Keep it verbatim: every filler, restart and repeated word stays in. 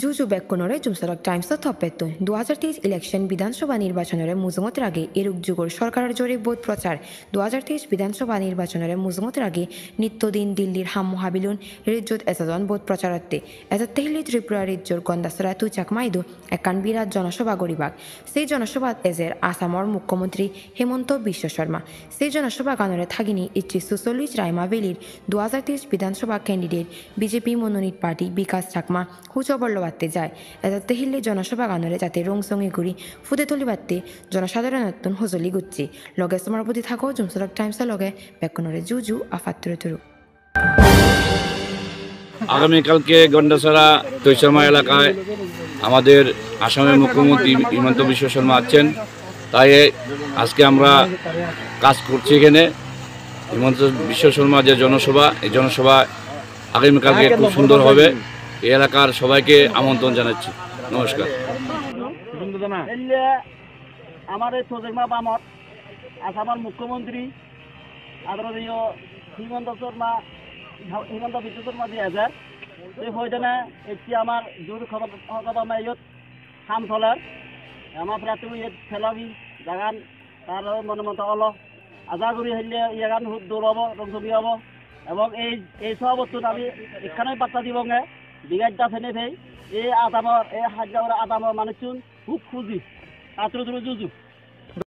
Juju bekkunore Jumsorok Times-o toppettun. Dui hajar teis election Bidhan Sabha nirbachonore mujungot ragei eruk jugor sorkaror jore vote prochar. Dui hajar teis Bidhan Sabha nirbachonore mujungot ragei nitto din Dillir ham mohabilun rejjot ejadon vote procharotte. Ejatte hille Tripura rejjor Gandachara Tuichakma idu ekkan birat jonosobha goribak. Sei jonosobhat ejer Assamor Mukhyamantri Himanta Biswa Sarma. Sei jonosobhaganore thaginei icche suchollish Raima Valley-r dui hajar teis Bidhan Sabha candidate B J P mononit prarthi Bikash Chakma huj obor lobatte jai. Ejatte hille jonosobhaganore jate rongsonge guri pude tulibatte jonosadharonottun hojoli gocche. Loge somar budi thago Jumsorok Times-o loge, bekkunore juju, a patturu turu. আগামীকালকে গন্ডাছড়া তৈচামা এলাকায় আমাদের আসামের মুখ্যমন্ত্রী হিমন্ত বিশ্ব শর্মা আছেন, তাই আজকে আমরা কাজ করছি এখানে। হিমন্ত বিশ্ব শর্মা যে জনসভা, এই জনসভা আগামীকালকে খুব সুন্দর হবে। এই এলাকার সবাইকে আমন্ত্রণ জানাচ্ছি। নমস্কার। Ille amar ei Tojengma bamot Assamor Mukhyamantri adoroniyo Himanta Sarma, Himanta Biswa Sarma ji ejer. Sei hoidene ecche amar jur hoda, hoda iyot ham soler. Amar prarthi iyot selabi jagan tar mone moto olo. Aja guri hille iyagan hub dol obo, rongsongi obo. Ebong ei, ei sobottun ami ekkanoi batta dibonge, bigat da pene pei, ei adamor, ei hajjabara adamor manuchun hub huji. Patturu turu juju.